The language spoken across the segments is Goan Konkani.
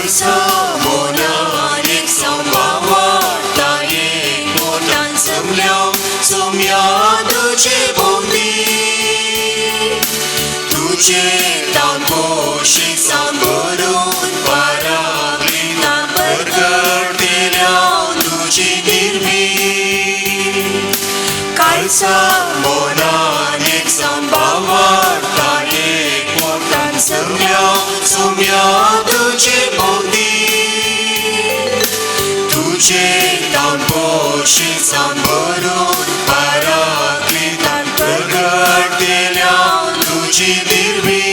कालसा मोनान एक सांबावता एक मोटान जमल्या सोम्या तुजे भोंवती तुजे तान पोशीक सांबरून पराक्लितान परगटल्या तुजी निर्मी कालसा मोनान एक सांबावता एक मोटान जमल्या सोम्या तुजे भोंवती तुजे तान पोशीक सांबरून पराक्लितान परगटल्या तुजी निर्मी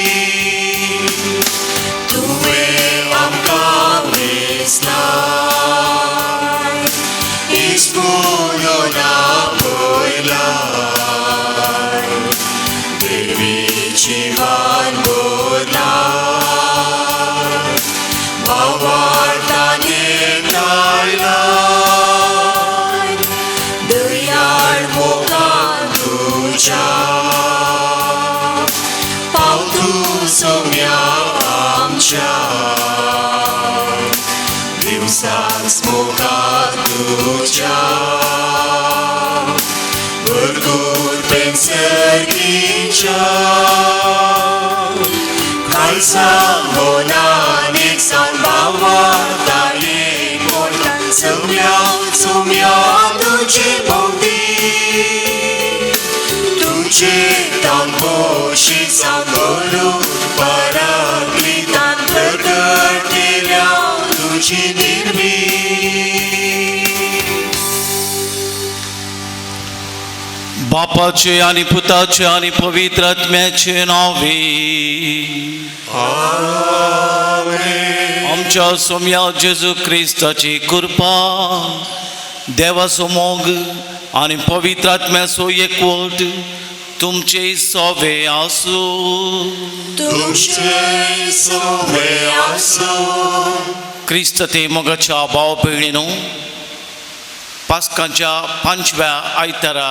तुवें आमकां वेंचलाय इस्कुलोन आपयलाय देवी जिवान भरलाय भावार्थान एकठांयलाय दयाळ मोगान तुज्या पाव तूं सोम्या आमच्या दिवसाक मोगान तुज्या भरपूर पेन्सर्गीच्या कालसा मोनान एक सांबावता एक मोटान जमल्या सोम्या तुजे भोंवती तुजे तान पोशीक सांबरून पराक्लितान परगटल्या तुजी निर्मी. बापाचे आनी पुताचे आनी पवित्र आत्म्याचे नांवे. आमच्या सोम्या जेजू क्रिस्ताची कृपा, देवाचो मोग आनी पवित्र आत्म्याचो एकवट तुमचे सोवे आसूं. तुमचे सोवे आसूं. क्रिस्त ते मोगाच्या भाव भयणीनो, पास्काच्या पांचव्या आयतारा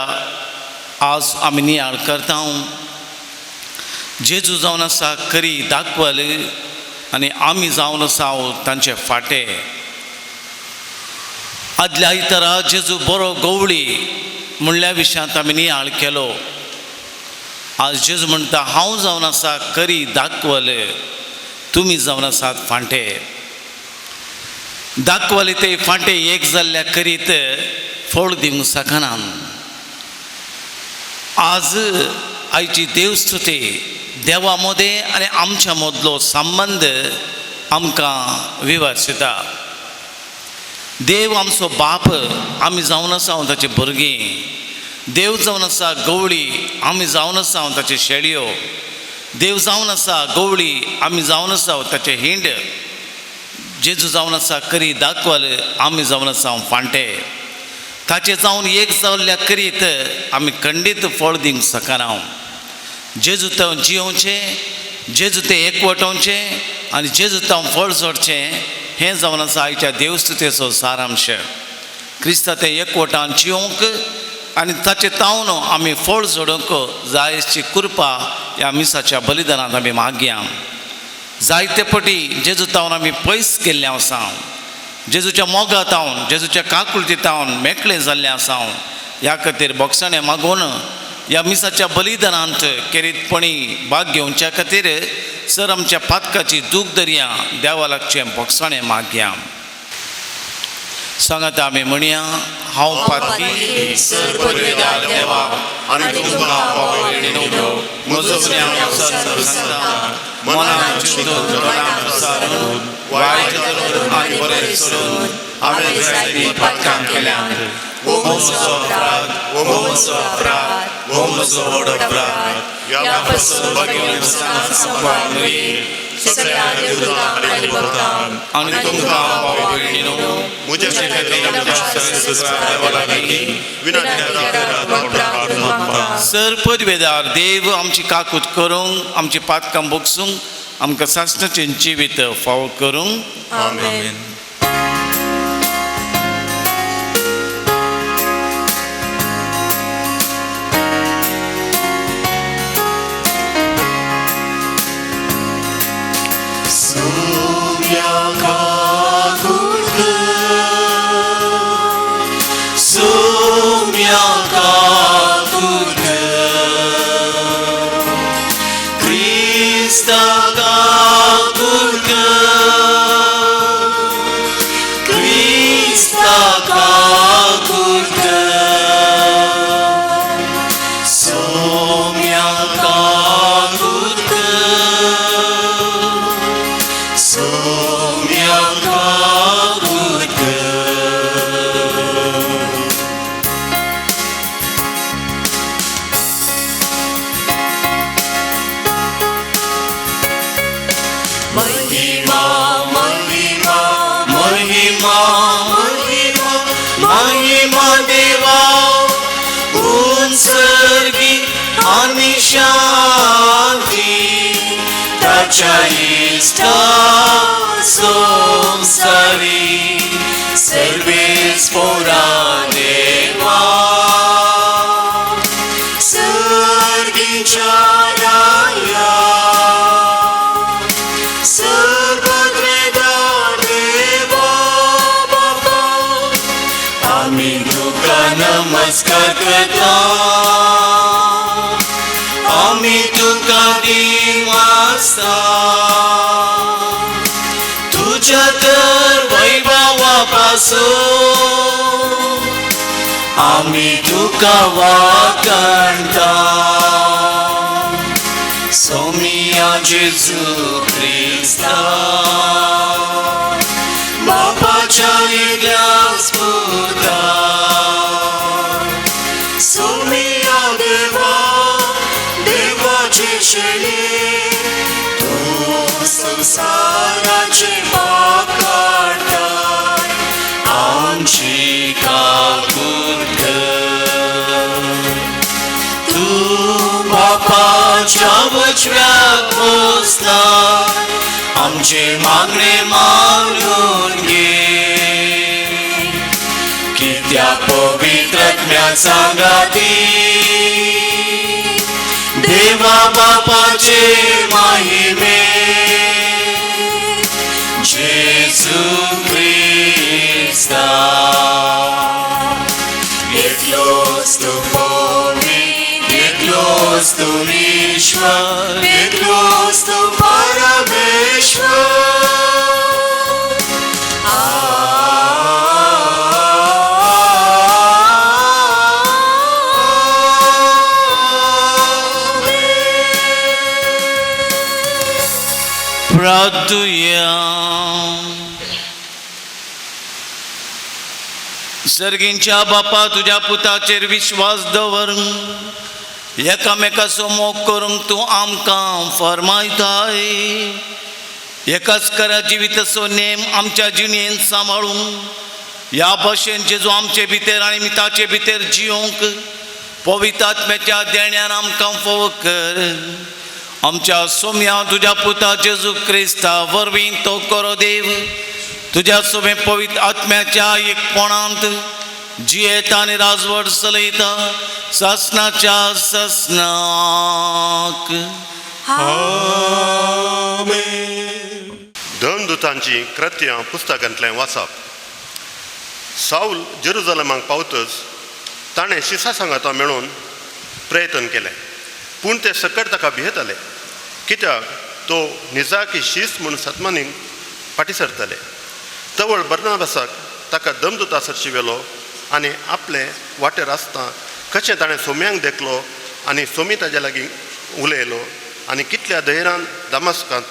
आज आमी नियाळ करता. जेजू जावन आसा करी दाखवल आनी आमी जावन आसा तांचे फाटे. आदल्या आयतारा जेजू बरो गवळी म्हणल्या विशयांत आमी नियाळ केलो. आज जेजू म्हणटा हांव जावन आसा करी दाखवल, तुमी जावन आसात फांटे. दाखवले ते फांटे एक जाल्ल्या करीत फळ दिवंक शकना. आज आयची देवस्तुती देवा मदें आनी आमच्या मदलो संबंद आमकां विवर्सिता. देव आमचो बाप, आमी जावन आसा ताचे भुरगीं. देव जावन आसा गवळी, आमी जावन आसा ताचे शेळयो. देव जावन आसा गवळी, आमी जावन आसा ताचे हिंड. जेजू जावन आसा करी दाखवल, आमी जावन आसा फांटे. ताचे जावन एक जाल्ल्या करीत आमी खंडीत फळ दिवंक शकना. जेजू तो जियोवचें, जेजू तें एकवटोवचें आनी जेजू तो फळ जोडचें हें जावन आसा आयच्या देवस्तुतेचो सारांश. क्रिस्ता ते एकवटान जियोवंक आनी ताचे तावन आमी फळ जोडूंक जायची कृपा ह्या मिसाच्या बलिदानांत आमी मागया. जायते पटी जेजू तावन आमी पयस गेल्ले आसा, जेजूच्या मोगा तावन, जेजूच्या काकुळटी तावन मेकळे जाल्ले आसा. ह्या खातीर बोगसाणें मागून ह्या मिसाच्या बलिदानांत केरीतपणी भाग घेवच्या खातीर सर आमच्या पातकाची दूख दर्या देवा लागचें बोगसाणें मागया. सांगात आमी म्हणया, हांव पातकी सर्वपदवेदार देवा आनी तुमकां भाव भयणींनो म्हजो सांगता मनान चिंतून मनान विचारून वायट धरून आनी बरें सोडून हांवें जायतीं पातकां केल्यांत. हो म्हजो अपराध, हो म्हजो अपराध, हो म्हजो व्हड अपराध. ह्या पासून भगिनी सांबाळ सगळ्या देवदूतांक आनी भक्तांक आनी तुमकां भाव भयणींनो म्हजे खातीर आमच्या सर्वेस्पर देवा लागीं विनंती करात प्रार्थना म्हाका. सर पदवेदार देव आमची काकूत करूंक, आमची पातकां बोगसूंक, आमकां सासणाचें जिवीत फावो करूंक. आमेन. सुम्या क्रिस्ता काकूट कर, क्रिस्ता काकूट कर, सोम्या काकूट कर, सोम्या काकूट कर. महिमा महिमा महिमा महिमा महिमा देवा उंचर्गी आनी शांती ताच्या इश्टा संवसारी सर्वेस पोरा देवा सर्गीच्या राया सर्वद्रेदा देवा बापा आमी तुका नमस्कार करता, आमी तुका दिवासता, तुज्या तर वैभवा पासून आमी तुका वाखाणता. सोमिया जेजू क्रिस्ता बापाच्या एकल्याच पुता, सोमिया देवा देवाचे शेळी तूं संवसाराचे पाप काडटाय, आमची काकूट कर. तूं बापाच्या उजव्याक बसला, आमचे मागणे मानून घे, कित्याक पवित्र आत्म्या सांगाती देवा बापाचे महिमे जेजू क्रिस्ता. एकलोच तूं पवित्र, एकलोच तूं ईश्वर, एकलोच तूं परमेश्वर. प्रार्थुया. सर्गींच्या बापा तुज्या पुताचेर विश्वास दवर, एकामेकाचो मोग करूंक तूं आमकां फर्मायताय. एकाच करा जिविताचो नेम आमच्या जिणेंत सांबाळूंक, ह्या भशेन जेजू आमचे भितर आनी आमी ताचे भितर जियोंक पवित्र आत्म्याच्या देण्यान आमकां फोव कर. आमच्या सोम्या तुज्या पुता जेजू क्रिस्ता वरवीं तो करो देव, तुज्या सोमे पवित्र आत्म्याच्या एकपणांत जियेता आनी राजवट चलयता सासनाच्या सासनाक. धर्मदूतांची कृत्यां पुस्तकांतलें वाचप. साऊल जेरुजलमाक पावतच ताणें शिसा सांगाता मेळून प्रयत्न केलें, पूण ते सकट ताका भियेताले, कित्याक तो निजाकी शीस म्हूण सतमानीक फाटीं सरताले. तवळ बर्नाबासाक ताका दमदुता सरशी व्हेलो आनी आपले वाटेर आसता कशें ताणें सोम्यांक देखलो आनी सोमी ताज्या लागीं उलयलो आनी कितल्या धैर्यान दामस्कांत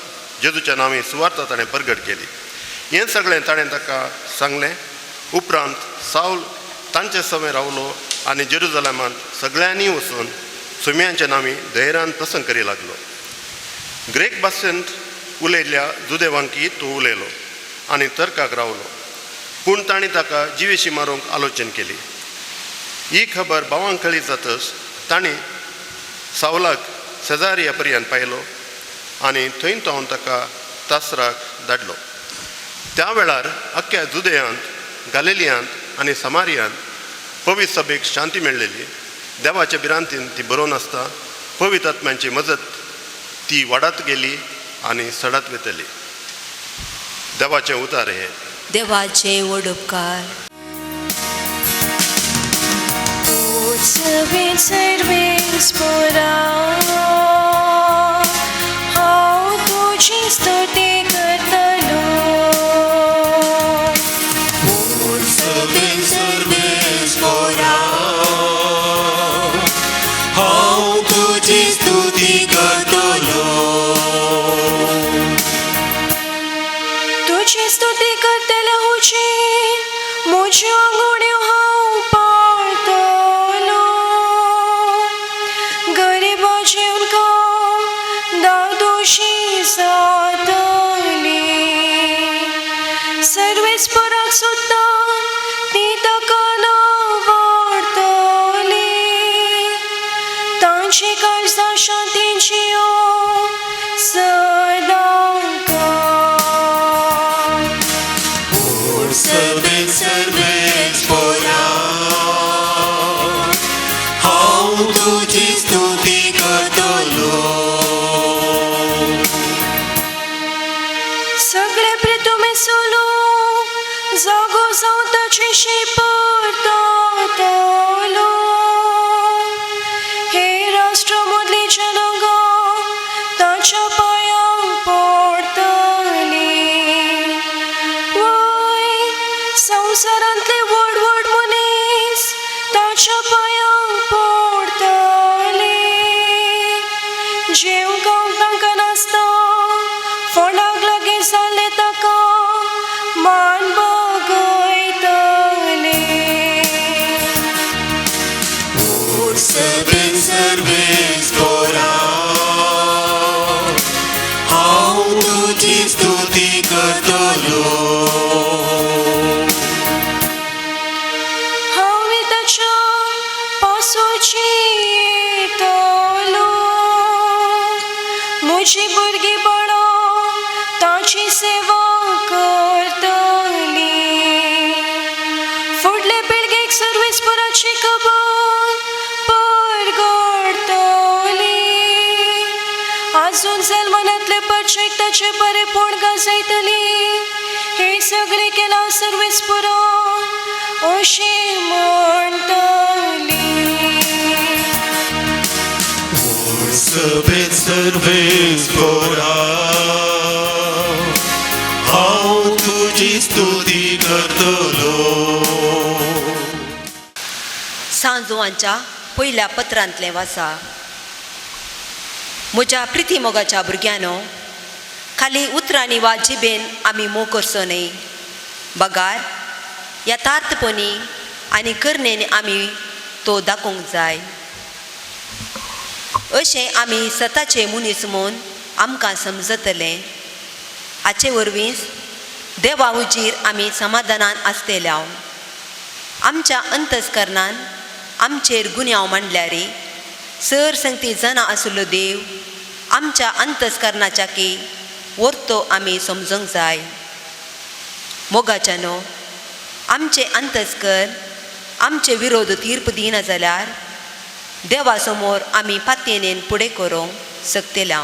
जेजूच्या नांवी सुवार्ता ताणें परगट केली. हें सगळें ताणें ताका सांगलें. उपरांत सावल तांचे समें रावलो आनी जेरुजलमांत सगळ्यांनी वचून सोम्यांच्या नांवी धैर्यान प्रसंग करी लागलो. ग्रेक भाशेंत उलयल्ल्या जुदेवांकी तो उलयलो आनी तर्काक रावलो, पूण तांणी ताका जिवेशी मारूंक आलोचन केली. ही खबर भावांक कळी जातच तांणी सावलाक शेजारिया पर्यंत पायलो आनी थंय तो ताका तासराक धाडलो. त्या वेळार अख्ख्या जुदयांत, गालिलियांत आनी समारियांत पवित्र सभेक शांती मेळ्ळेली. देवाच्या भिरांतीन ती बरोवन आसता पवित्र आत्म्यांची मजत ती वाडत गेली आनी सडत वतली. देवाचें उतार हे देवाचे व्हड उपकार. Serving, serving, spora. खोशी जातली. सर्वेस्पराक सुद्दां ती ताका नांवाडटली. तांची काळजां शांतीची सदांकाळ. सर्वे सर्वेस्पोरा, हांव तुजी स्तुती करतलो. सगळे प्रितुमे सोलो जागो जावं ताची परतलो. हे राष्ट्र मदली जनगां ताच्या पांयांक पडटली. वय, संवसारांतले व्हड व्हड मनीस ताच्या पांयांक पडटले. जेवंक खावंक तांकां नासता, फोंडाक लागीं जाल्ले ताका मान बागयतले. सर्वे सर्वेस्पोरा, हांव तुजी स्तुती करतलो. हांव ताच्या पासोची येतलो. म्हजी भुरगीं बाळां ताची सेवा करतली. फुडले पिळगेक सर्वेस्पराची खबर परगडतली. आजून जल्मनातले परचेक ताचे बरेपण गाजयतली. हे सगळे केला सर्वेस्परान, अशें म्हणटली. सर्वे सर्वेस्पोरा, हांव तुजी स्तुती करतलो. सांजवांच्या पयल्या पत्रांतलें वाचा. म्हज्या प्रिती मोगाच्या भुरग्यांनो, खाली उतरांनी वा जिबेन आमी मोग करचो न्हय, बगार यथार्थपणी आनी करणेन आमी तो दाखोवंक जाय. अशें आमी सताचे मनीस म्हूण आमकां समजतलें. हाचे वरवींच देवा हुजीर आमी समाधानान आसतले. आमच्या अंतस्करणान आमचेर गुन्यांव मांडल्यार सर संगती जाणा आशिल्लो देव आमच्या अंतस्करणाच्या की वर्तो आमी समजूंक जाय. मोगाच्यानो, आमचे अंतस्कर आमचे विरोध तीर्प दिना जाल्यार देवा समोर आमी पातयेन फुडें करूंक शकतले.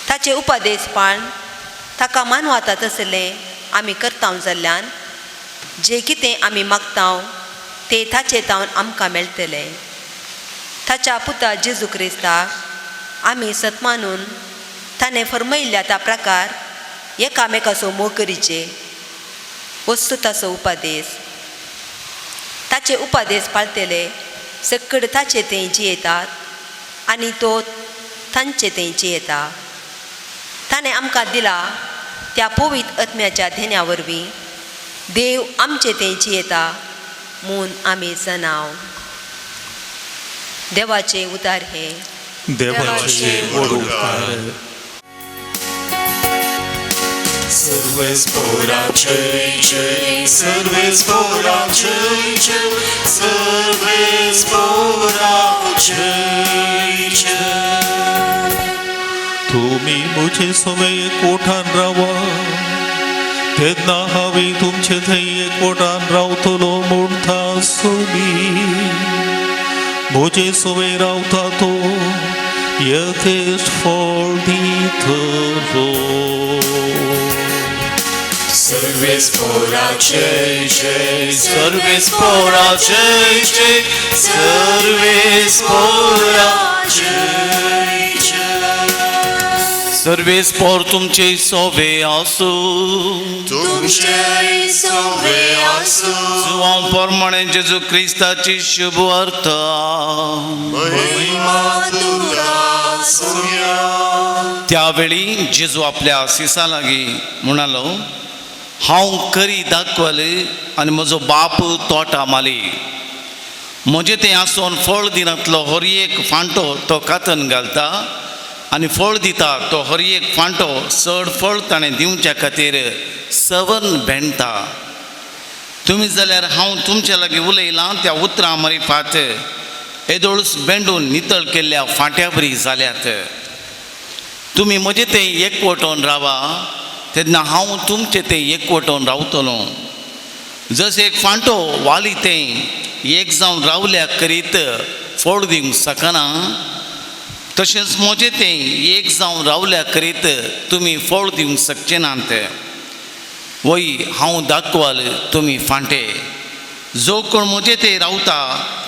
ताचे उपदेश पाळन ताका मानवाता तसलें आमी करता जाल्ल्यान जें कितें आमी मागता तें ताचे तावन आमकां मेळटलें. ताच्या पुता जेजू क्रिस्ताक आमी सतमानून ताणें फर्मयल्ल्या त्या प्रकार एकामेकाचो मोग करीचे वस्तू ताचो उपदेश. ताचे उपदेश पाळतले सकड ताचे थंय जियेतात आनी तो तांचे थंय जियेता. ताणें आमकां दिला त्या पवित्र आत्म्याच्या धेन्या वरवीं देव आमचे थंय जियेता म्हूण आमी जनाव. देवाचे उतार हे. देवाचे व्हड उपकार. सर्वेस्पोरा जय जय, सर्वेस्पोरा जय जय, सर्वेस्पोरा जय जय. तुमी म्हजे सवे एकवटान रावा, तेन्ना हांवें तुमचे थंय एकवटान रावतलो म्हणटा सोबी. म्हजे सवे रावता तो यथेश्ट फळ दितलो. सर्वेस्पोरा जय जय, सर्वेस्पोरा जय जय, सर्वेस्पोरा जय जय. सर्वेस्पोर तुमचे सोवे आसूं. तुमचे सवे आसूं. जुवां प्रमाणे जेजू क्रिस्ताची शुभ अर्थ. महिमा तुका सोम्या. त्यावेळी जेजू आपल्या शिसा लागीं म्हणालो, हांव करी दाखवले आनी म्हजो बाप तोटा माली. म्हजें तें आसून फळ दिनातलो हर एक फांटो तो कातन घालता आनी फळ दिता तो हर एक फांटो चड फळ ताणें दिवच्या खातीर सवन बेणटा. तुमी जाल्यार हांव तुमच्या लागीं उलयलां त्या उतरां मरिफात येदोळच बेंडून नितळ केल्ल्या फांट्या बरी जाल्यात. तुमी म्हजें तें एकवटोन रावा तेन्ना हांव तुमचें तें एकवटोन रावतलो. जशें एक फांटो वाली तें एक जावन रावल्या करीत फळ दिवंक शकना तशेंच म्हजें तें एक जावन रावल्या करीत तुमी फळ दिवंक शकचे नात. वय हांव दाखवाल तुमी फांटे. जो कोण म्हजें तें रावता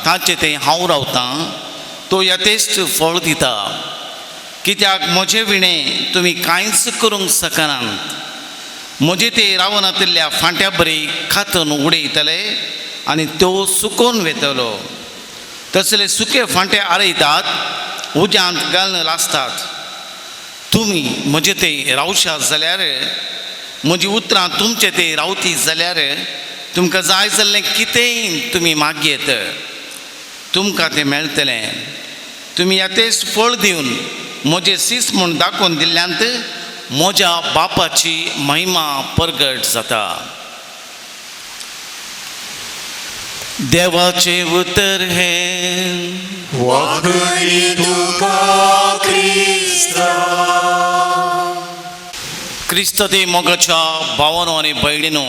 ताचें तें हांव रावतां तो यथेश्ट फळ दिता. कित्याक म्हजे विणें तुमी कांयच करूंक शकनात. म्हजें तें रावनातिल्ल्या फांट्या बरी खातून उडयतले आनी त्यो सुकोवन वेतलो. तसले सुके फांटे आरयतात उज्यांत घालून लासतात. तुमी म्हजें तें रावशात जाल्यार म्हजी उतरां तुमचें तें रावती जाल्यार तुमकां जाय जाल्लें कितेंय तुमी मागयेत तुमकां तें मेळटलें. तुमी यथेश्ट फळ दिवन म्हजें सीस म्हूण दाखोवन दिल्ल्यांत म्हज्या बापाची महिमा परगट जाता. देवाचें उतर हें. वाखणी तुका क्रिस्ता. क्रिस्त ते मोगाच्या भावानो आनी भयणीनो,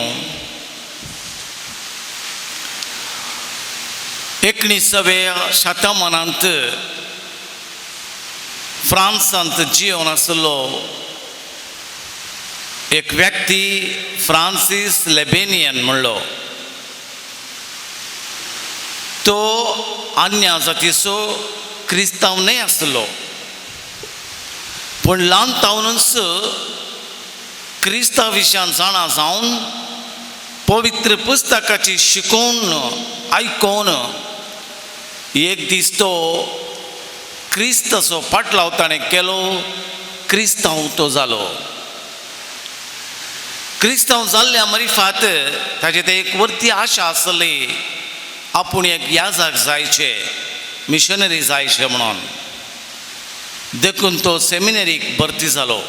19व्या शतमानांत फ्रांसांत जिवन आशिल्लो एक व्यक्ती फ्रांसीस लेबेनियन म्हणलो. तो अन्य जातीचो क्रिस्तांव न्हय आसलो पूण ल्हान तावनूच क्रिस्तांव विशयान जाणा जावन पवित्र पुस्तकाची शिकोवन आयकोन एक दीस तो क्रिस्ताचो फाटलाव ताणें केलो. क्रिस्तांव तो जालो. क्रिस्तांव जाल्ल्या मरिफात ताचे ते एक वरती आशा आसली आपूण एक याजाक जायचे मिशनरी जायचे म्हणून. देखून तो सेमिनरीक भरती जालो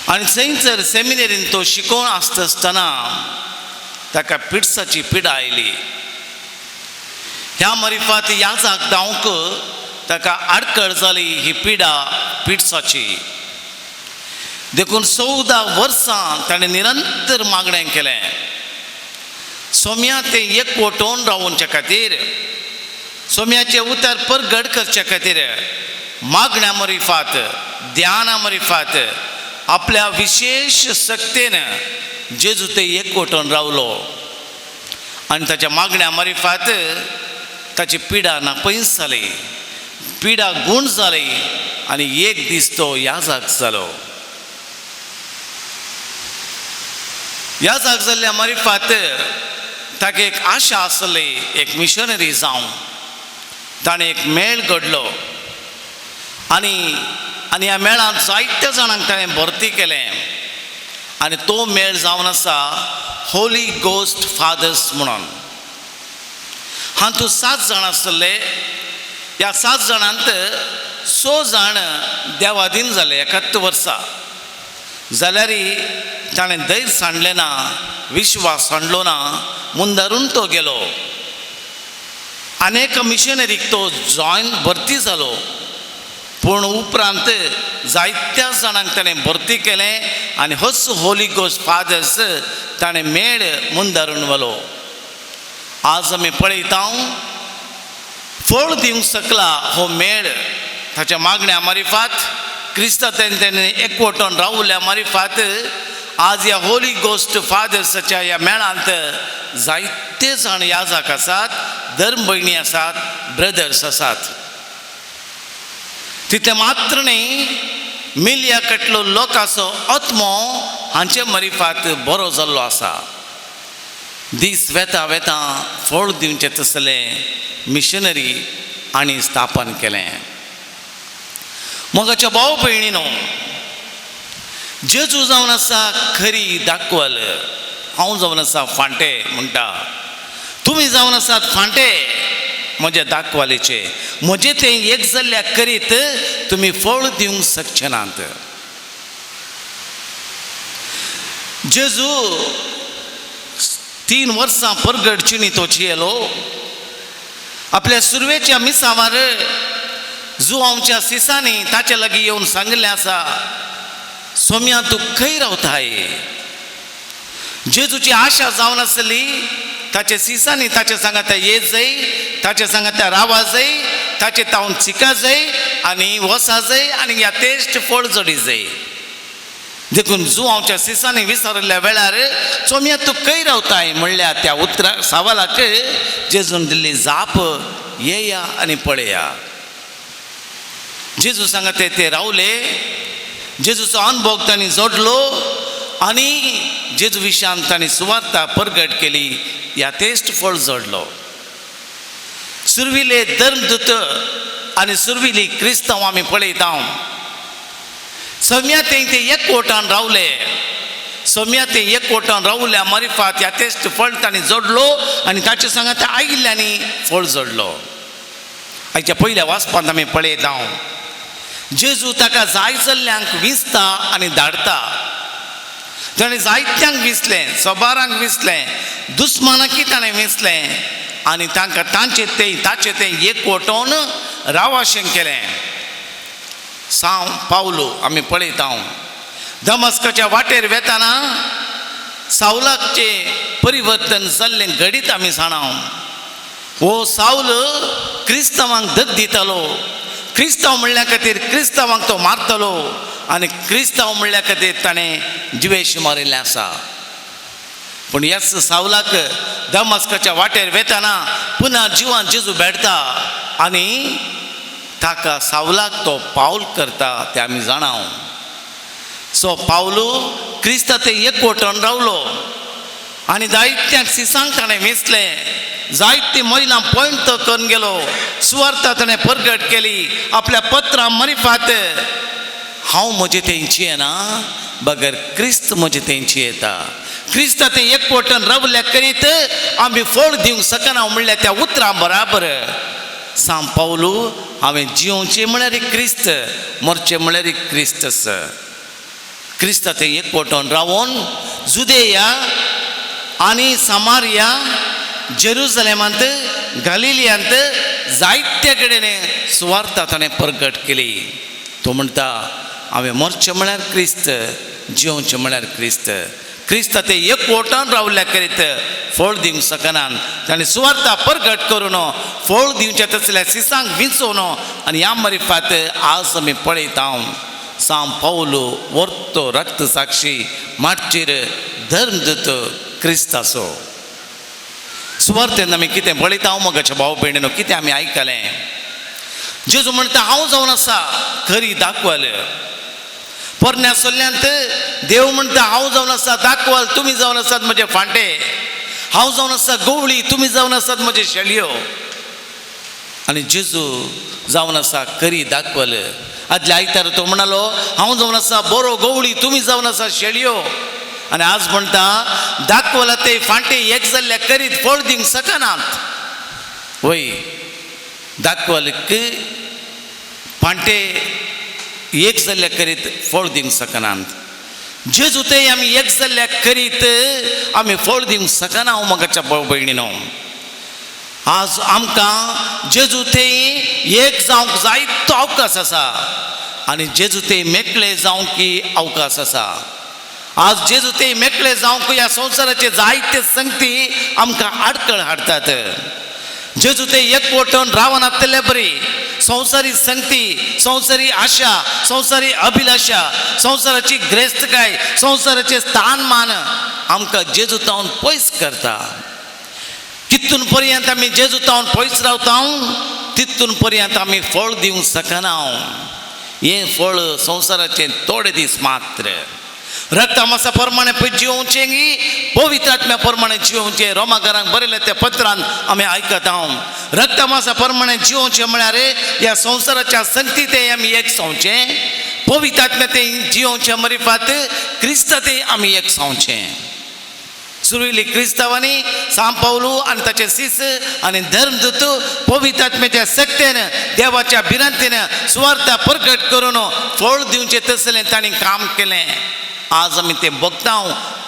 आनी थंयसर सेमिनरीन तो शिकोवन आसता आसतना ताका पिड्साची पिडा आयली. ह्या मरिफात याजाक धांवक ताका आडखळ जाली ही पिडा पिड्साची. देखून 14 वर्सां ताणें निरंतर मागणें केलें सोम्या तें एकवटोवन रावोवच्या खातीर सोम्याचें उतर परगट करच्या खातीर मागण्या मरिफात ध्याना मरिफात आपल्या विशेश शक्तेन जेजू ते एकवटोवन रावलो आनी ताच्या मागण्या मरिफात ताची पिडा ना पयस जाली, पिडा गूण जाली आनी एक दीस तो याजाक जालो. याजाक जाल्ल्या मरिफात ताका एक आशा आसली एक मिशनरी जावं. ताणें एक मेळ घडलो आनी आनी ह्या मेळांत जायत्या जाणांक ताणें भरती केलें आनी तो मेळ जावन आसा होली गोस्ट फादर्स म्हणून. हातूंत 7 जाण आसले. ह्या 7 जाणांत 6 जाण देवादीन जाले 71 वर्सां. जाल्यार ताणें धैर्य सांडलें ना, विश्वास सांडलो ना, मुंदारून तो गेलो. आनी एका मिशनरीक तो जॉयन भरती जालो पूण उपरांत जायत्या जाणांक ताणें भरती केलें आनी होच होली गोस्ट फादर्स ताणें मेळ मुंदारून व्हेलो. आज आमी पळयता फळ दिवंक शकला हो मेळ ताच्या मागण्या मारिफात क्रिस्ता तेणे एकवटोन रावल्या मारिफात आज ह्या होली गोस्ट फादर्साच्या ह्या मेळांत जायते जाण याजाक आसात, धर्म भयणी आसात, ब्रदर्स आसात. तितलें मात्र न्ही मिलिया कटलो लोकांचो आत्मो हांचे मरिफात बरो जाल्लो आसा. दीस वेता वेता फळ दिवचें तसलें मिशनरी आनी स्थापन केलें. मोगाच्या भाव भयणीनो, जेजू जावन आसा खरी दाखवल, हांव जावन आसा फांटे म्हणटा, तुमी जावन आसात फांटे. म्हज्या दाखवालेचे म्हजे तें एक जाल्ल्या करीत तुमी फळ दिवंक शकचे नात. जेजू 3 वर्सां परगट चिणी तो चियेलो. आपल्या सुरवेच्या मिसावार जुवांच्या सिसांनी ताचे लागीं येवन सांगिल्लें आसा, सोम्या तूं खंय रावताय? जेजूची आशा जावन आसली ताचे सिसांनी ताचे सांगाता येत जाय, ताचे सांगाता रावा जाय, ताचे तावन चिका जाय आनी वसा जाय आनी ह्या तेश्ट फळ जोडी जाय. देखून जुवांच्या सिसांनी विसरिल्ल्या वेळार चोमया तूं खंय रावताय म्हणल्यार त्या उतरा सवालाक जेजून दिल्ली जाप, येया आनी पळया. जेजू सांगता ते रावले, जेजूचो अनुभव तांणी जोडलो आनी जेजू विशान तांणी सुवार्ता परगट केली, ह्या तेश्ट फळ जोडलो. सुरविले धर्मदूत आनी सुरविली क्रिस्तांव आमी पळयता. सम्या ते एकवटान रावले, सम्या ते एकवटान रावल्या मारिफात ह्या तेश्ट फळ तांणी जोडलो आनी ताचे सांगाता आयिल्ल्यांनी फळ जोडलो. आयच्या पयल्या वाचपांत आमी पळयता जेजू ताका जाय जाल्ल्यांक विंचता आनी धाडता. ताणें जायत्यांक विंचलें, सबारांक विंचलें, दुस्मानाकी ताणें विंचलें आनी तांकां तांचे ते ताचें तें एकवटोवन रावाशें केलें. सांव पावलो आमी पळयता दमस्काच्या वाटेर वेताना सावलाचें परिवर्तन जाल्लें घडीत आमी जाणा. हो सावल क्रिस्तांवांक धग दितालो, क्रिस्तांव म्हणल्या खातीर क्रिस्तांवांक तो मारतालो आनी क्रिस्तांव म्हणल्या खातीर ताणें जिवेश मारिल्लें आसा. पूण ह्याच सावलाक दमस्काच्या वाटेर वेताना पुना जिवान जेजू भेटता आनी ताका सावलाक तो पावल करता तें आमी जाणा. सो पावलू क्रिस्ता ते एकवटन रावलो आनी जायत्यांक सिसांक ताणें विंचलें, जायती महिला पॉयंट तो करून गेलो, सुवार्ता ताणें परगट केली आपल्या पत्रां मरिफात. हांव म्हजे तेंची येना बगर क्रिस्त म्हजे तेंची येता. क्रिस्ता ते एकवटन रावल्या करीत आमी फळ दिवंक शकना म्हणल्यार त्या उतरां बराबर सांव पावलू हांवें जियोवचें म्हळ्यार क्रिस्त, मरचें म्हळ्यार क्रिस्तस. क्रिस्ता ते एकवटन रावोन जुदेया आनी सामारिया, जेरुजलेमांत, गालिलियांत जायत्या कडेन सुवार्ता ताणें परगट केली. तो म्हणटा हांवें मरचें म्हळ्यार क्रिस्त, जियोवचें म्हळ्यार क्रिस्त. क्रिस्त ते एकवटान रावल्या करीत फळ दिवंक शकनात. ताणें सुवार्ता परगट करून फळ दिवचें तसल्या सिसांक विंचोवन आनी ह्या मरिफात आज आमी पळयता सांव पावलो वर्तो रक्त साक्षी माटचेर धर्मदूत क्रिस्ताचो. सुवार्तेन आमी कितें पळयता मोगाच्या भाव भयणीनो, कितें आमी आयकलें? जेजू म्हणटा हांव जावन आसा खरी दाखवल. पोरण्या सोल्ल्यांत देव म्हणटा हांव जावन आसा दाखवल, तुमी जावन आसात म्हजे फांटे, हांव जावन आसा गवळी, तुमी जावन आसात म्हजे शेळयो. आनी जेजू जावन आसा खरी दाखवल. आदल्या आयतार तो म्हणालो हांव जावन आसा बरो गवळी, तुमी जावन आसा शेळयो. आनी आज म्हणटा दाखवला ते फांटे एक जाल्ल्या करीत फळ दिवंक शकनात. वय दाखवलक फांटे एक जाल्ल्या करीत फळ दिवंक शकनात. जेजू ते आमी एक जाल्ल्या करीत आमी फळ दिवंक शकना. मोगाच्या भाव भयणीनो, आज आमकां जेजू ते एक जावंक जायतो अवकाश आसा आनी जेजू ते मेकळे जावंक अवकाश आसा. आज जेजू ते मेकळे जावंक ह्या संवसाराचे जायते संगती आमकां आडखळ हाडटात. जेजू ते एकवटून रावनातले बरी संवसारी संगती, संवसारी आशा, संवसारी अभिलाशा, संवसाराची ग्रेस्तकाय, संवसाराचे स्थानमान आमकां जेजू तावन पयस करता. कितून पर्यंत आमी जेजू तावन पयस रावता तितून पर्यंत आमी फळ दिवंक शकना. हें फळ संवसाराचें थोडे दीस मात्र. रक्ता प्रमाणे पळय जियोवचें गी पवित्र आत्म्या प्रमाणे जियोवचें. रोमाकारांक बरयलें त्या पत्रान आमी आयकता रक्ता मासा प्रमाणे जियोवचें म्हळ्यार ह्या संवसाराच्या संगती ते आमी एक जावचें, पवित्र आत्म्या ते जियोवचें मरिफात क्रिस्त ते आमी एक जावचें. सुरवेली क्रिस्तांवांनी सांव पावलू आनी ताचे शिस आनी धर्मदूत पवित्र आत्म्याच्या शक्तेन देवाच्या भिरांतेन सुवार्ता प्रकट करून फळ दिवचें तसलें तांणी काम केलें. आज आमी तें बगता,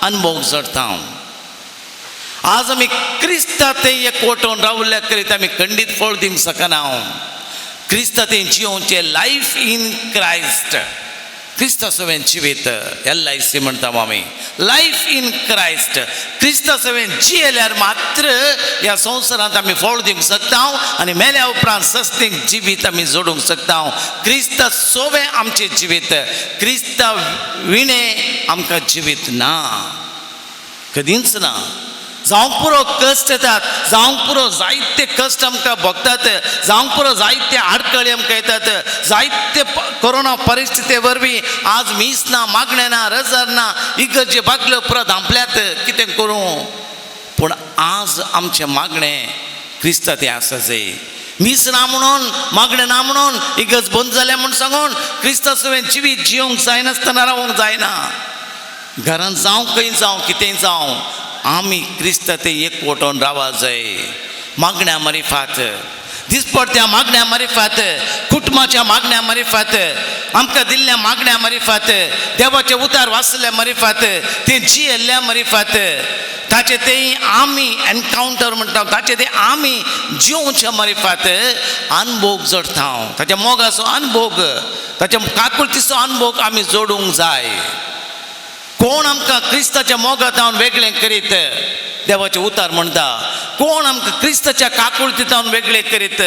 अनुभव जोडता. आज आमी क्रिस्ता ते एकवटून रावल्या करीत आमी खंडीत फळ दिवंक शकना. क्रिस्ता ते जियोवचें लायफ इन क्रायस्ट, क्रिस्ता सवें जिवीत, एल I C म्हणटा आमी, लायफ इन क्रायस्ट. क्रिस्ता सवें जियेल्यार मात्र ह्या संवसारांत आमी फळ दिवंक शकता आनी मेल्या उपरांत सस्तीक जिवीत आमी जोडूंक शकता. क्रिस्ता सोवें आमचें जिवीत, क्रिस्ता विणें आमकां जिवीत ना, कदींच ना. जावंक पुरो कश्ट येतात, जावंक पुरो जायते कश्ट आमकां भोगतात, जावंक पुरो जायते आडखळी आमकां येतात, जायते कोरोना परिस्थिती वरवीं आज मीस ना, मागणें ना, रजार ना, इगर्जे बागल्यो पुरो धांपल्यात, कितें करूं. पूण आज आमचें मागणें क्रिस्ता तें आसा जाय. मीस ना म्हणून, मागणें ना म्हणून, इगर्ज बंद जाल्या म्हूण सांगून क्रिस्ता सवें जिवीत जियोंक जायनासतना रावोंक जायना. घरांत जावं, खंय जावं, कितेंय जावं, आमी क्रिस्ता ते एकवटून रावा जाय. मागण्या मारिफात, दिसपडत्या मागण्या मारिफात, कुटुंबाच्या मागण्या मारिफात, आमकां दिल्ल्या मागण्या मारिफात, देवाचे उतार वाचल्या मारिफात, ते जियेल्ल्या मारिफात, ताचे ते आमी एनकावंटर म्हणटा, ताचे ते आमी जिवच्या मारिफात अनभोग जोडता. ताच्या मोगाचो अनभोग, ताच्या काकुळतीचो अनभोग आमी जोडूंक जाय. कोण आमकां क्रिस्ताच्या मोगांत वेगळें करीत? देवाचें उतार म्हणटा, कोण आमकां क्रिस्ताच्या काकुळतींत वेगळें करीत?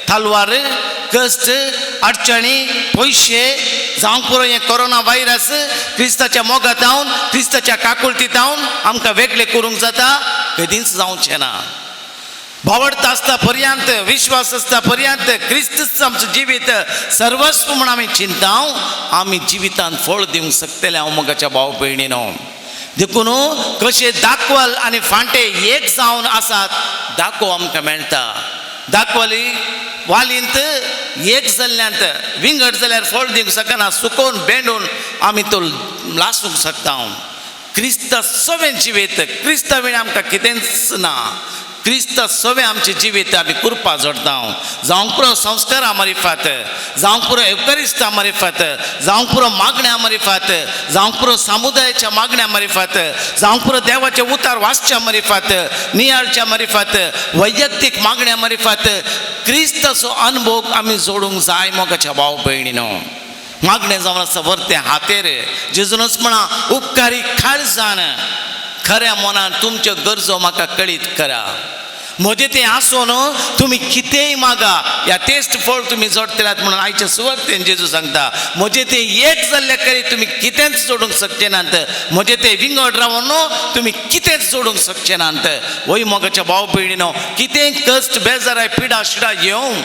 तलवार, कश्ट, अडचणी, पयशे, जावंक पुरो हें कोरोना व्हायरस क्रिस्ताच्या मोगांत, क्रिस्ताच्या काकुळतींत आमकां वेगळें करूंक जाता? कदींच जावचें ना. भावडत आसता पर्यंत, विश्वास आसता पर्यंत, क्रिस्तच आमचें जिवीत सर्वस्व म्हूण आमी चिंता, आमी जिवितांत फळ दिवंक शकतले. हांव मोगाच्या भाव भयणीनो, देखून कशे दाखवल आनी फांटे एक जावन आसात दाखो आमकां मेळटा. दाखवली वालींत एक जाल्ल्यांत विंगड जाल्यार फळ दिवंक शकना, सुकोवन बेंडून आमी तो लासूंक शकता. क्रिस्ता सवें जिवीत, क्रिस्ता विणें आमकां कितेंच ना. क्रिस्ता सवें आमचें जिवीत आमी कुरपा जोडता. जावंक पुरो संस्कारा मारिफात, जावंक पुरो एवकरिस्ता मारिफात, जावंक पुरो मागण्या मारिफात, जावंक पुरो समुदायाच्या मागण्या मारिफात, जावंक पुरो देवाचे उतार वाचच्या मारिफात, नियाळच्या मारिफात, वैयक्तीक मागण्या मारिफात क्रिस्ताचो अनुभव आमी जोडूंक जाय. मोगाच्या भाव भयणीनो, मागणें जावन आसा वरतें हातेर. जेजूनच म्हणा, उपकारी काळजान खऱ्या मनान तुमच्यो गरजो म्हाका कळीत करा. म्हजें तें आसून तुमी कितेंय मागा, ह्या टेस्ट फळ तुमी जोडटल्यात म्हणून आयचे सुवातेन जेजू सांगता. म्हजें तें एक जाल्ल्या करी तुमी कितेंच जोडूंक शकचे नात. म्हजें तें विंगड रावन तुमी कितेंच जोडूंक शकचे नात. वय मोगाच्या भाव भयणीनो, कितेंय कश्ट, बेजाराय, पिडा शिडा येवं,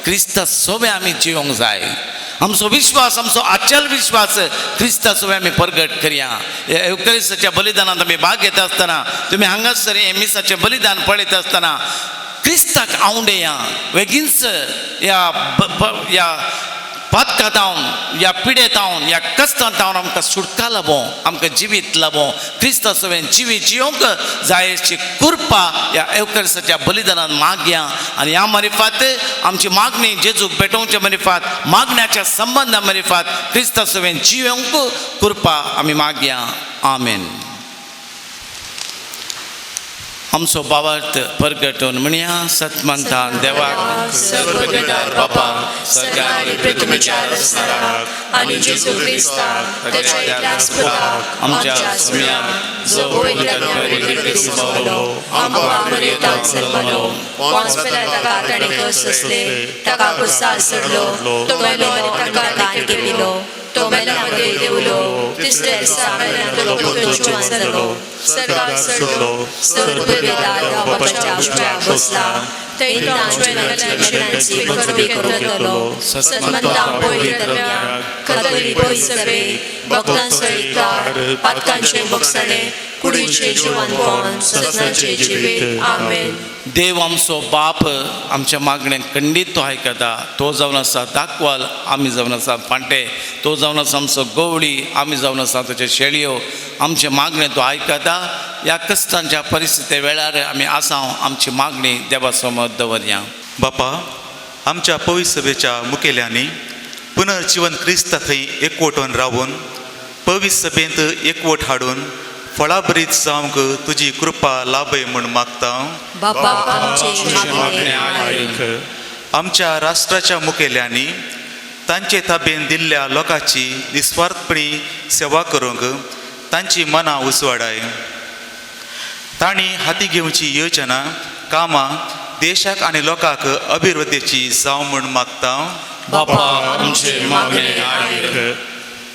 क्रिस्ता सोबे आमी जिवंक जाय. आमचो विश्वास, आमचो अचल विश्वास क्रिस्ता सोबे आमी परगट करया. एवकरिस्ताच्या बलिदानांत आमी भाग घेता आसतना, तुमी हांगासर हें मिसाचें बलिदान पळयता आसतना क्रिस्ताक आवडेया. वेगींच ह्या ह्या पातकांत, ह्या पिडेतावन, ह्या कश्टांत आमकां सुटका लाबो, आमकां जिवीत लाबो. क्रिस्ता सवें जिवीत जियोंक जायची कृपा ह्या एवकरिस्ताच्या बलिदानान मागया. आनी ह्या मारिफात आमची मागणी जेजूक भेटोवच्या मारिफात, मागण्याच्या संबंदा मारिफात क्रिस्ता सवें जियोंक कृपा आमी मागया. आमेन. आमचो बाबार्थ परगटून म्हणया, सतमंता देवाक सर्वप्रकार बापा सरकारी प्रतिमेच्या स्मरणाक आनी जेजू क्रिस्ताक ताच्या एकल्याच पुताक आमच्या स्वाम्याक, जो पवित्र आत्म्यावरवीं आमकां मरेताक जल्मलो, पोंस पिलाताका ताणें कश्ट सोंसले, ताका कुर्सार चडलो, तो मेलो आनी ताका केपिलो, तो मेल्या मदें देंवलो, तिसऱ्या दिसा मेल्यांतलो परतो जिवन जालो, स्वर्गार चडलो, सर्वप्रदेदार बापाच्या उजव्याक बसला, थंय तो आमच्या मेल्यांची मरणांची करपी करूंक येतलो. सतमंता पवित्र आत्म्याक, कातोलीक सभे, भक्तांचो एकचार, पातकांचे भोगसणे, कुडीचे जिवनपण, सदनाचे जिवीत. आमेन. देव आमचो बाप आमच्या मागण्यांक खंडीत तो आयकता. तो जावन आसा दाखवाल, आमी जावन आसा फांटे. तो जावन आसा आमचो गवळी, आमी जावन आसा ताचे शेळयो. आमचे मागणें तो आयकता. ह्या कश्टांच्या परिस्थिती वेळार आमी आसा, आमची मागणी देवा समोर दवरया. बापा, आमच्या पवित्र सभेच्या मुखेल्यांनी पुनर्जिवन क्रिस्ता थंय एकवटून रावून पवित्र सभेंत एकवट हाडून फळाभरीत जावंक तुजी कृपा लाभय म्हूण मागता. बापा आमचे मागणे आयक. आमच्या राष्ट्राच्या मुखेल्यांनी तांचे ताबेन दिल्ल्या लोकांची निस्वार्थपणी सेवा करूंक तांची मनां उजवाडाय. तांणी हाती घेवची योजना कामां देशाक आनी लोकांक अभिवृद्धीची जावं म्हूण मागता. बापा आमचे मागणे आयक.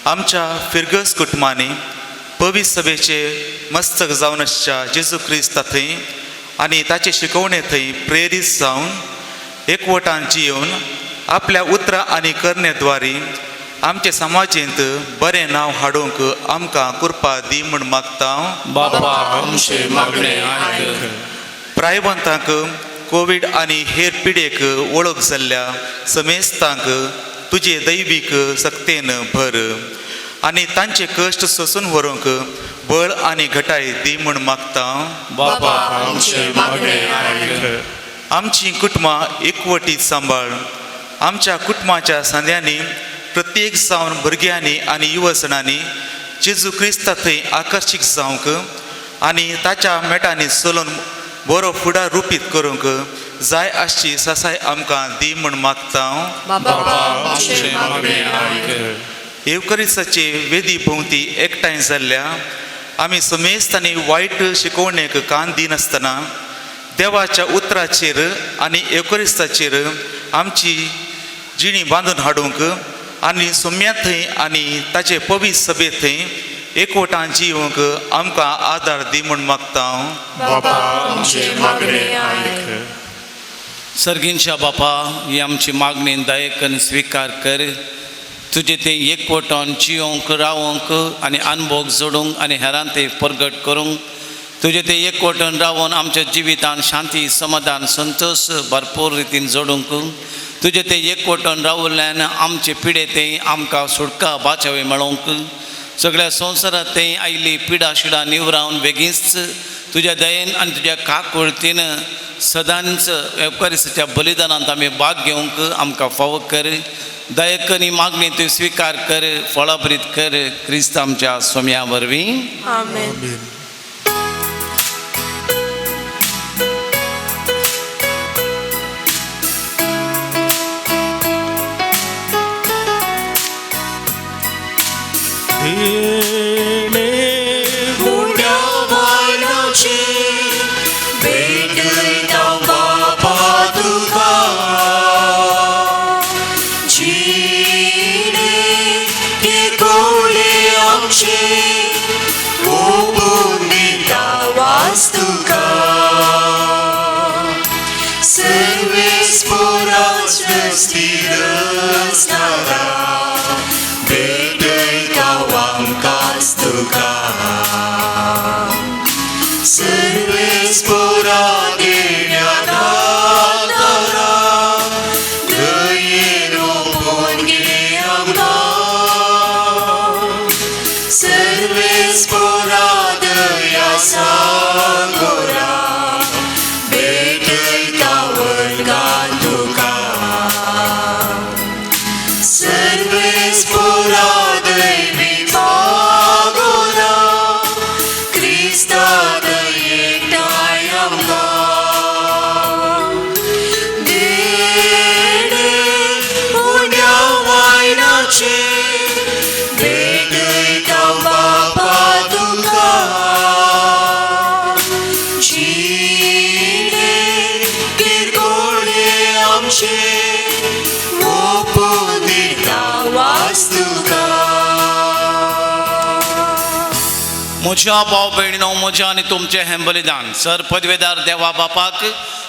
आमच्या फिरगस कुटुंबांनी पवित्र सभेचे मस्तक जावन आसच्या जेजू क्रिस्ता थंय आनी ताचे शिकवणे थंय प्रेरीत जावन एकवटान जियोवन आपल्या उतरां आनी करणे द्वारी आमचे समाजेंत बरें नांव हाडूंक आमकां कृपा दी म्हूण मागता. बापा आमचे मागणे आयक. प्रायवंतांक कोवीड आनी हेर पिडेक वळख जाल्ल्या समेस्तांक तुजे दैवीक सक्तेन भर आनी तांचे कश्ट सोसून व्हरूंक बळ आनी घटाय दी म्हूण मागता. बापा आमचे मागणे आयक. आमची कुटुंबां एकवटीत सांबाळ. आमच्या कुटुंबाच्या सांद्यांनी प्रत्येक जावन भुरग्यांनी आनी युवजणांनी जेजू क्रिस्ता थंय आकर्शीत जावंक आनी ताच्या मेटांनी चलून बरो फुडार रुपीत करूंक जाय आसची सासाय आमकां दी म्हूण मागता. बापा आमचे मागणे आयक. येवकरिसाचे वेदी भोंवती एकठांय जाल्ल्या आमी समेस्त आनी वायट शिकवणेक कान दिनासतना देवाच्या उतराचेर आनी येवकरिस्ताचेर आमची जिणी बांदून हाडूंक आनी सोम्या थंय आनी ताचे पवित्र सभे थंय एकवटान जिवंक आमकां आदार दी म्हूण मागता. बापा आमचे मागणे आयक. सर्गींच्या बापा, ही आमची मागणी दयेकन स्विकार कर. तुजें तें एकवटान जियोंक रावोंक आनी अनभोग जोडूंक आनी हेरां ते परगट करूंक, तुजें तें एकवटान रावोन आमच्या जिवितान शांती, समाधान, संतोश भरपूर रितीन जोडूंक, तुजें तें एकवटान रावल्ल्यान आमचे पिडे तें आमकां सुटका बाचावी मेळोवंक, सगळ्या संवसारांत तें आयली पिडा शिडा निवरावन बेगीनच तुज्या दयेन आनी तुज्या काकुळतीन सदांच वेवकारिसाच्या बलिदानांत आमी भाग घेवंक आमकां फावो कर. दयेकन ही मागणी तूं स्विकार कर, फळाभरीत कर, क्रिस्त आमच्या सोम्या वरवीं. आमेन. देणे उण्या वायनाची भेटयता बापा तुका, जिणे किरकोळे आमचे ओपून दिता वास्तुका, सर्वेस्पोराच स्थिर असणारा भेटयता आमकांच तुका, सर्वेस्पोरा देण्या दातारा दयेन ओपून घे आमकां, सर्वेस्पोरा दया सागोरा भेटयता वर्गान तुका, सर्वेस्पोरा दैवी मागोरा क्रिस्ता दयेकटाय आमकां, देणे उण्या वायनाचे भेटयता बापा तुका, जिणे किरकोळे आमचे ओपून दिता वास्तुका. म्हज्या भाव भयणीनो, म्हज्या आनी तुमचें हें बलिदान सर पदवेदार देवा बापाक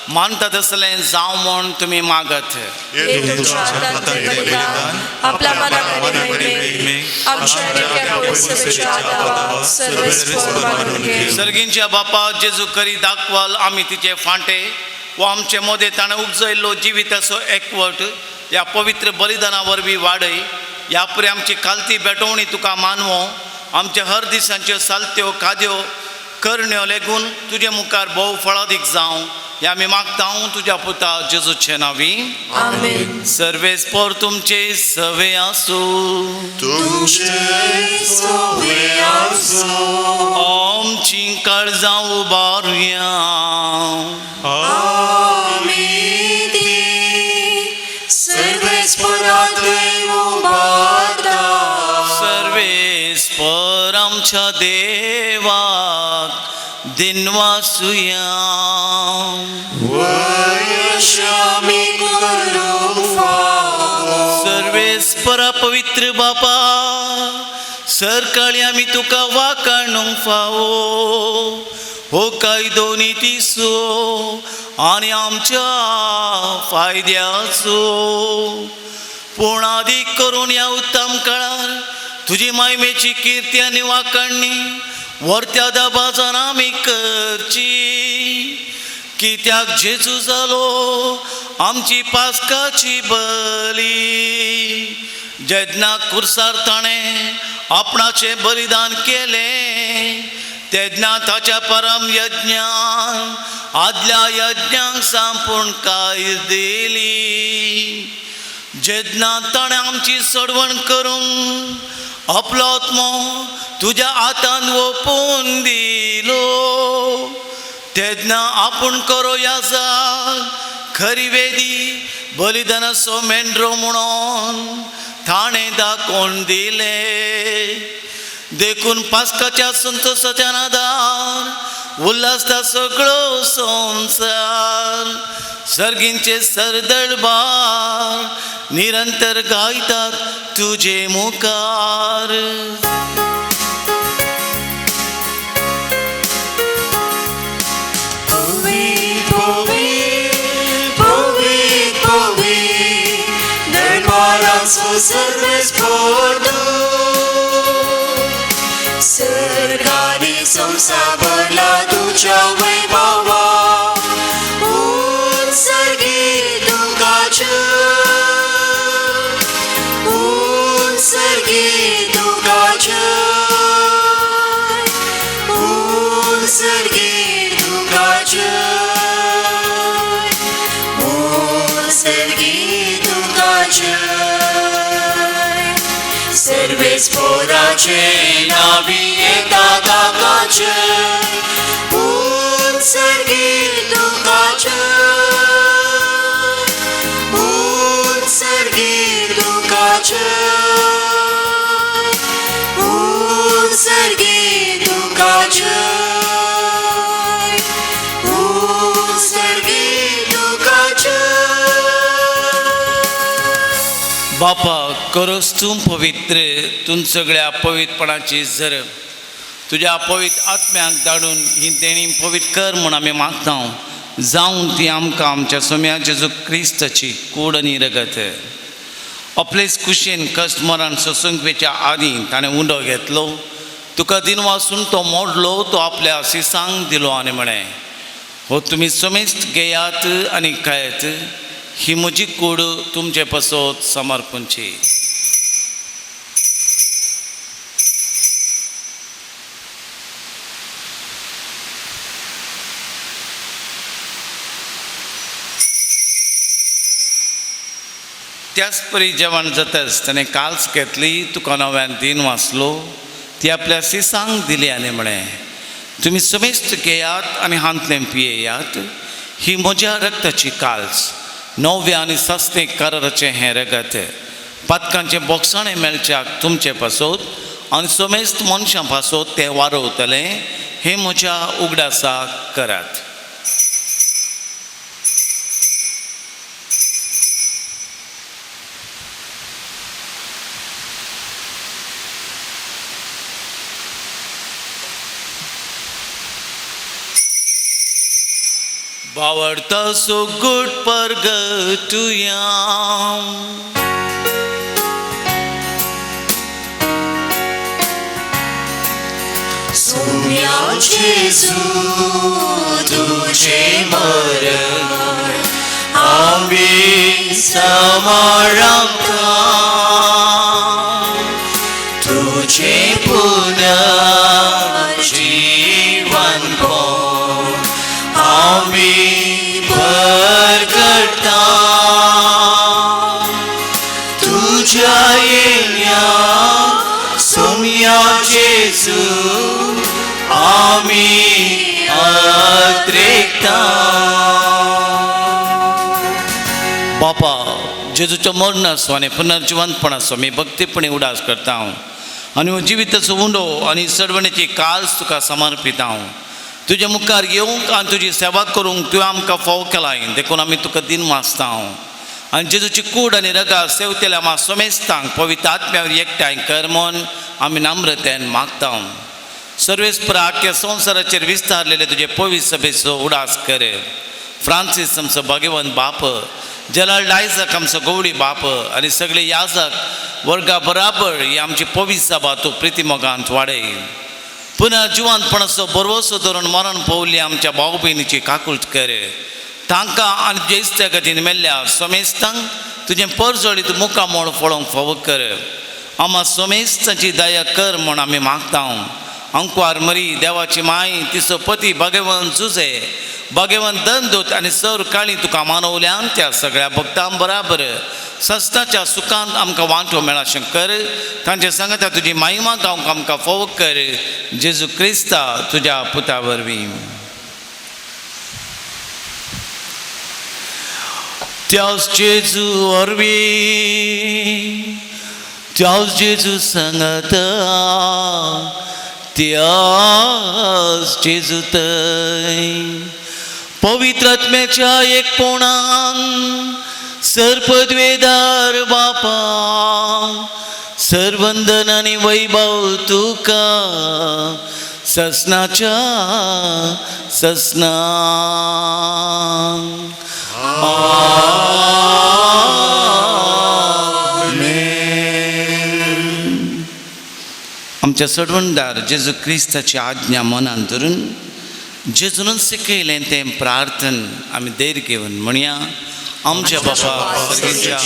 मानता तसलें जावं म्हूण तुमी मागत. हे तुमच्या हातांतलें बलिदान आपल्या मनाकडे महिमे आमच्या आनी पयसुच्या दावा सर्वेस्पर मानून घे. सर्गींच्या बापा जेजू करी दाखवाल आमी तिचे फांटे व आमचे मोदें ताणें उपजयल्लो जिविताचो एकवट ह्या पवित्र बलिदाना वरवीं वाडय. ह्या परी आमची कालती भेटवणी तुका मानवो. आमच्या हर दिसांच्यो सालत्यो काद्यो करण्यो लेगून तुजे मुखार भोव फळादीक जावं हे आमी मागता तुज्या पुता जेजूचे नांवी. आमेन. सर्वेस्पर तुमचे सवे आसूं. तुमचे सोवे आसूं. आमची काळजां उबारुया. आमी ती सर्वेस्परा देव उबारता. सर्वेस्पर आमच्या देवाक दिनवासुया. वयशामी करूंक फावो. सर्वेस्परा पवित्र बापा सरकाळी आमी तुका वाकाणूंक फावो. हो कायदो नितीचो आनी आमच्या फायद्याचो. पूण आदीक करून ह्या उत्तम काळार तुजी मायमेची किर्ती आनी वाकाणणी वर्त्या दबाजान आमी करची. कित्याक जेजू जालो आमची पास्काची बली. जेन्ना कुर्सार ताणें आपणाचें बलिदान केलें तेन्ना ताच्या परम यज्ञान आदल्या यज्ञांक संपूर्ण काय दिली. जेन्ना ताणें आमची सोडवण करूंक आपलो आत्मो तुज्या हातान ओपून दिलो तेन्ना आपूण करो ह्या जाग खरी वेदी बलिदानाचो मेंढरो म्हणून ताणें दाखोवन दिलें. देखून पास्काच्या संतोषाच्या नादार उल्हासता सगळो संवसार. सर्गींचे सरदळबार निरंतर गायतात तुजे मुखार. पवीत पवीत पवीत पवीत दरबाराचो सर्वेस्पर दूत. सर्गानी संवसार भरला तुज्या वैभवा. उत्सर्गी तुका जय. उत्सर्गी तुका जय. उत्सर्गी तुका जय. उत्सर्गी तुका जय. सर्वेस्पराचे नावी येता ताका जय. उत्सर्गी तुका जय. उत्सर्गी तुका जय. उत्सर्गी तुका जय. उत्सर्गी तुका जय. बापा करोस तूं पवित्र तूं सगळ्या पवित्रपणाची झर तुज्या पवित्र आत्म्याक धाडून ही देणी पवित्र कर म्हूण आमी मागता. जावं ती आमकां आमच्या सोम्या जेजू क्रिस्ताची कूड आनी रगत. आपलेच कुशीन कश्ट मरण सोसूंक वेच्या आदीं ताणें उंडो घेतलो तुका दिनवासून तो मोडलो तो आपल्या सिसांक दिलो आनी म्हळें हो तुमी समेस्त घेयात आनी खायात. ही म्हजी कूड तुमचे पासत समर्पणची. त्याच परी जेवण जाताच ताणें काल्स घेतली तुका नव्यान दिन वाचलो ती आपल्या सिसांक दिली आनी म्हळें तुमी समेस्त घेयात आनी हांतलें पियेयात. ही म्हज्या रक्ताची काल्स नव्या आनी सस्ते कराराचें हें रगत. पातकांचें बोगसाणें मेळच्याक तुमचे पासत आनी समेस्त मनशां पासत तें वारवतलें. हें म्हज्या उगडासाक करात. बावडता सो गुड परगटुया. सोम्या जेजू तुजें मरण आमी समारंभता तुजें पुनर्जीवनपण आमी परगटा तुज्या येण्या सोम्या जेजू आमी अद्रेकता. बापा जेजूचो मरण आसो आनी पुनर्जिवंतपण आसो मी भक्तीपणी उडास करता हांव आनी हो जिविताचो उंडो आनी सडवणेची काळज तुका समर्पिता हांव. तुज्या मुखार येवंक आनी तुजी सेवा करूंक तुवें आमकां फाव केलाय देखून आमी तुका दिन मासता हांव. आनी जेजूची कूड आनी रगा सेवतेल्या मा सोमेस्तांक पवित्र आत्म्यावर एकठांय कर म्हूण आमी नम्रतेन मागता हांव. सर्वेस्पर आख्या संवसाराचेर विस्तारलेले तुजे पवित्र सभेचो उडास कर. फ्रांसीस आमचो भाग्यवंत बाप, जेराल्ड आयजक आमचो गवळी बाप आनी सगळे याजक वर्गा बराबर ही आमची पवित्र सभा तूं प्रितीमोगांत वाडय. पुनः जिवंतपणाचो बरवसो धरून मरण पवली आमच्या भाव भयणीची काकूट कर. तांकां आनी तुज्या इश्टा गतीन मेल्ल्या सोमेस्तांक तुजें परजळीत मुखामोळ फळोवंक फावो कर. आमा सोमेस्तांची दया कर म्हूण आमी मागता. अंकवार मरी देवाची माय तिचो पती भाग्यवंत जुजे भाग्यवंत दनदूत आनी सर काळी तुका मानवल्यान त्या सगळ्या भक्तां बराबर सस्ताच्या सुखांत आमकां वांटो मेळा शंकर. तांचे सांगता तुजी महिमा गावंक आमकां फावो कर. जेजू क्रिस्ता तुज्या पुता वरवीं. त्याच जेजू वरवीं, त्याच जेजू सांगता, त्याच जेजू थंय पवित्र आत्म्याच्या एकपणान सर्पद्वेदार बापा सर्वंदन आनी वैभव तुका ससनाच्या ससना. आमेन. आमच्या सडवणदार जेजू क्रिस्ताची आज्ञा मनान धरून जेजूनच शिकयलें तें प्रार्थन आमी धैर्य घेवन म्हणया. आमच्या बापा सर्गीच्या,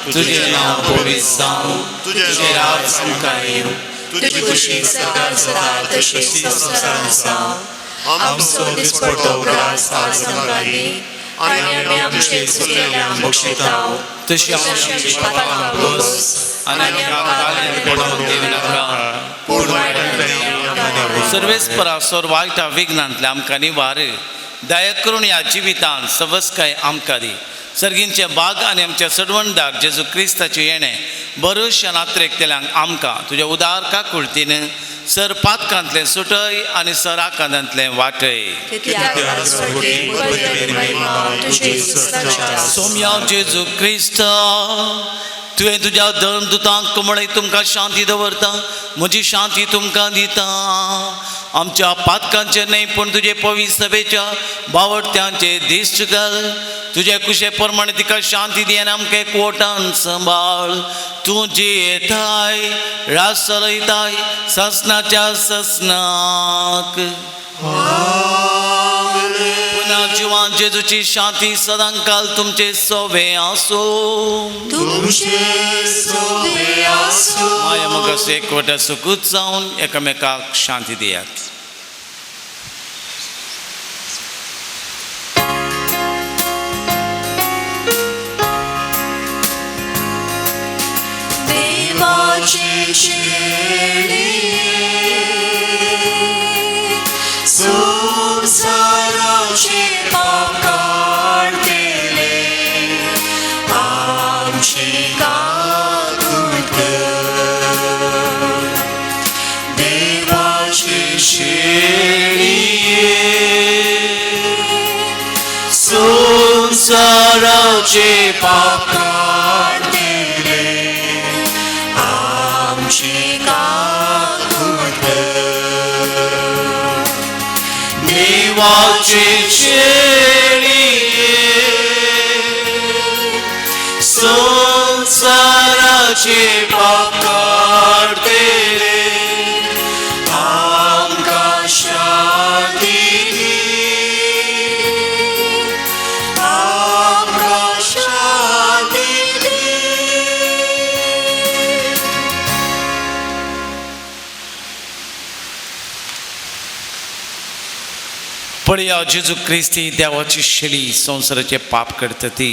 तुजें नांव पवित्र जावं, तुजें राज आमकां येवं, तुजी खुशी सदां सदां तशी संवसारांत जावं. आमचो दिसपडो ग्रास आज आमकां दी आनी आमी आमचे चुकलेल्यांक बक्षितांव तशी तशी आमची पापां भोगोस आनी आमकां घालून पडोवंक दिवनाका, पूण वायटांतल्यान आमकां वाटाय. सर्वेस्परा सोर वायटा विघ्नांतले आमकां निवार दया करून ह्या जिवितांत सवस्काय आमकां दी. सर्गींचे बाग आनी आमच्या सडवणदार जेजू क्रिस्ताचें येणें बरोश्या नात्रेकतेल्यांक आमकां तुज्या उदार काकुळतीन सर पातकांतलें सुटय आनी सर आकांतांतलें वाटय. कित्याक स्वर्गी पदवी महिमा तुजी सदांच्या सोम्या जेजू क्रिस्त तुवें तुज्या धर्मदुतांक म्हळें तुमकां शांती दवरता, म्हजी शांती तुमकां दिता. आमच्या पातकांचेर न्हय पूण तुजे पवित्र सभेच्या बावडत्यांचे दिश्ट घाल. तुजे कुशे प्रमाणे तिका शांती दी आनी आमकां एकवटान सांबाळ. तूं जियेताय राज चलयताय ससनाच्या ससनाक. पुन्हा जिवान जेजूची शांती सदांकाल तुमचे सोवे आसूं. तुमचे सोबे आसूं. माया मग एकवटा सुकूच जावन एकामेकाक शांती दियात. देवाचे शेळये संवसाराचे पाप काडटले आमची काकूट कर. देवाचे शेळये संवसाराचे पाप काडटले आमची काकूट कर. देवाचे शेळये संवसाराचे पाप काडटले आमकां पळया जेजू क्रिस्ती देवाची शेळी संवसाराचें पाप करता ती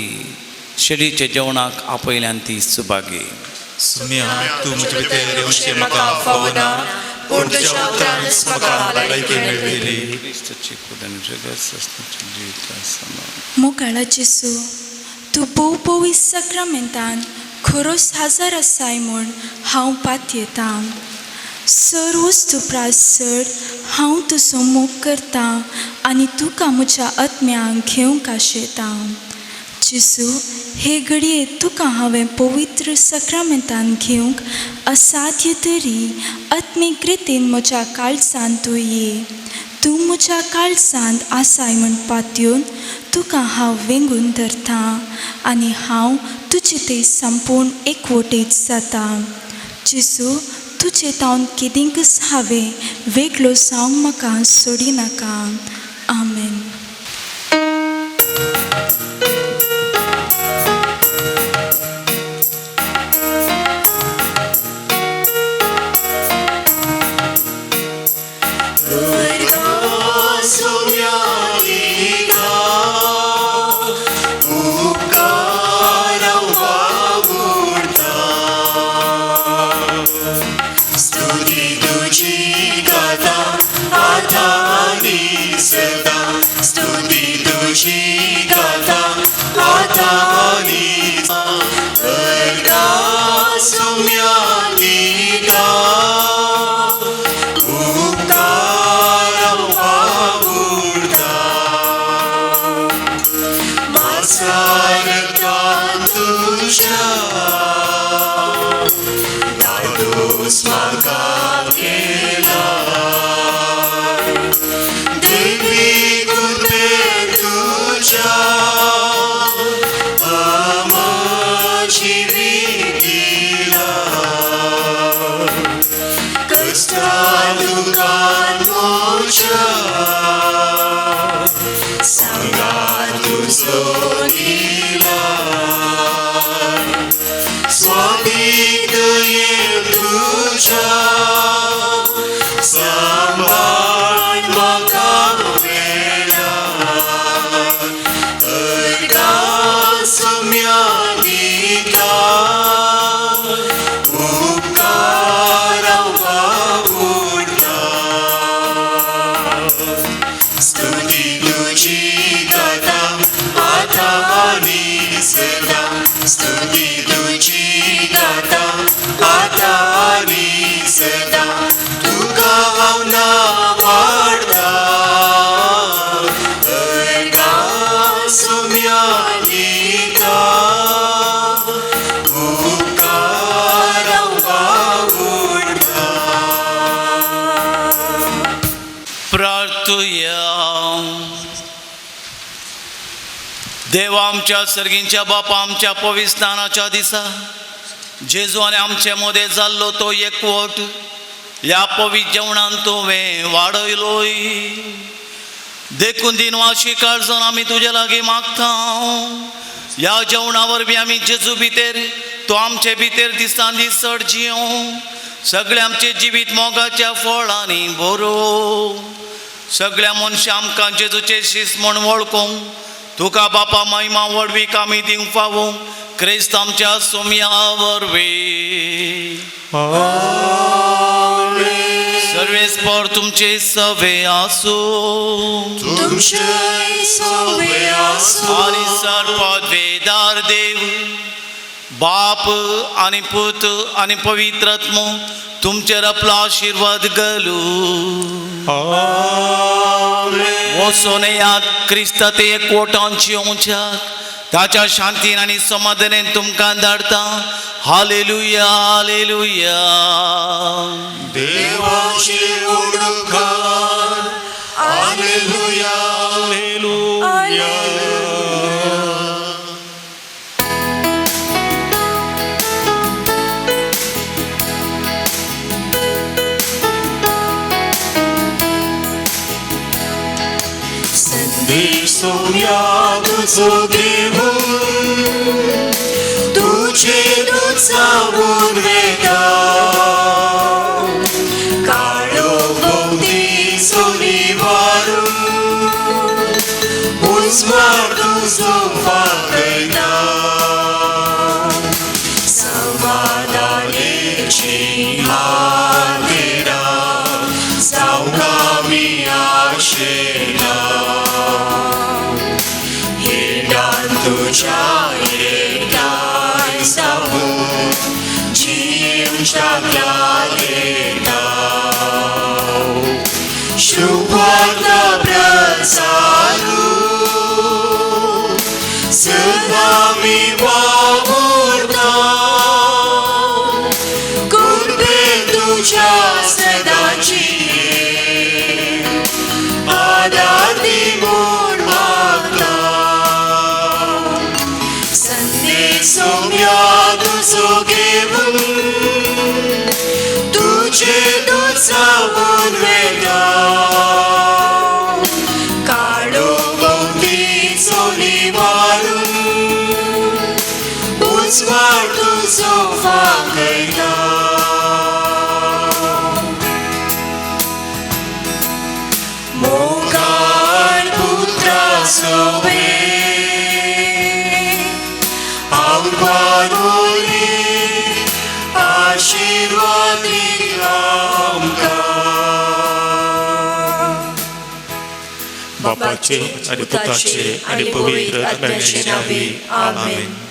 शेळीच्या जेवणाक आपयल्यान ती सुभागी. सुम्या तूं म्हजे भितर येवचें म्हाका फावना, पूण तुज्या उतरानच म्हाका भलायकी मेळटली. क्रिस्ताची कूड आनी जगत सस्नाचें जिवीत आसना. मोगाळा जेसू, तूं भोव पवित्र साक्रामेंतान खरोच हाजर आसाय म्हूण हांव पातयेतां. सर्वच तुप्रास चड हांव तुजो मोग करतां आनी तुका म्हज्या आत्म्याक घेवंक आशेतां. जेजू, हे घडये तुका हांवें पवित्र साक्रामेंतान घेवंक असाध्य तरी आत्मीक रितीन म्हज्या काळजांत तूं ये. तूं म्हज्या काळजांत आसाय म्हूण पातयेवन तुका हांव वेंगून धरतां आनी हांव तुजे ते संपूर्ण एकवटीत जाता. जेजू, तुजे तावन केदींकच हांवें वेगळो जावंक म्हाका सोडिनाका. आमेन. देवा आमच्या सर्गींच्या बापा, आमच्या पविस्तानाच्या दिसा जेजू आनी आमचे मदें जाल्लो तो एकवट ह्या पवित्र जेवणान तुवें वाडयलोय. देखून दिनवाशी काळजान आमी तुजे लागीं मागता. ह्या जेवणा वरवीं आमी जेजू भितर, तो आमचे भितर दिसान दीस चड जियों. सगळें आमचें जिवीत मोगाच्या फळांनी बरो. सगळ्या मनशां आमकां जेजूचे शीस म्हूण वळखूंक तुका बापा महिमा व्हडवीक आमी दिवंक फावो. क्रिस्त आमच्या सोम्या वरवीं. सर्वेस्पर तुमचे सवे आसूं. आनी सर्पद्वेदार देव बाप आनी पूत आनी पवित्र आत्मो तुमचेर आपलो आशिर्वाद घालूं. वचून येयात क्रिस्ता ते एकवटान जियोवच्याक ताच्या शांतीन आनी समाधानेन तुमकां धाडटा. Hallelujah, hallelujah. देवाची उडकार, हालेलुया, हालेलुया. सोम्या तुझो घेऊन तुझे दुचावून वेता काळो भोवती सोनिवारून हातेरा जावंक आमी आशेता हिंडान तुज्या एकठांय जावन जिवच्या देता शुभवार्ता प्रसारू सदा मी वावुरता कुर्बे तुझ्या सदाची आदार दी म्हूण मागता संदेश सोम्या तुजो घेवन तुजे दूत जावन वेता काळो भोवतीचो निवारून उजवाड तुजो फांकयता मोगान पुत्रा सोबे आवपारोरी आशिर्वाद आमकां बापाचे आणि पुताचे आणि पवित्र आत्म्याचे नावे. आमेन.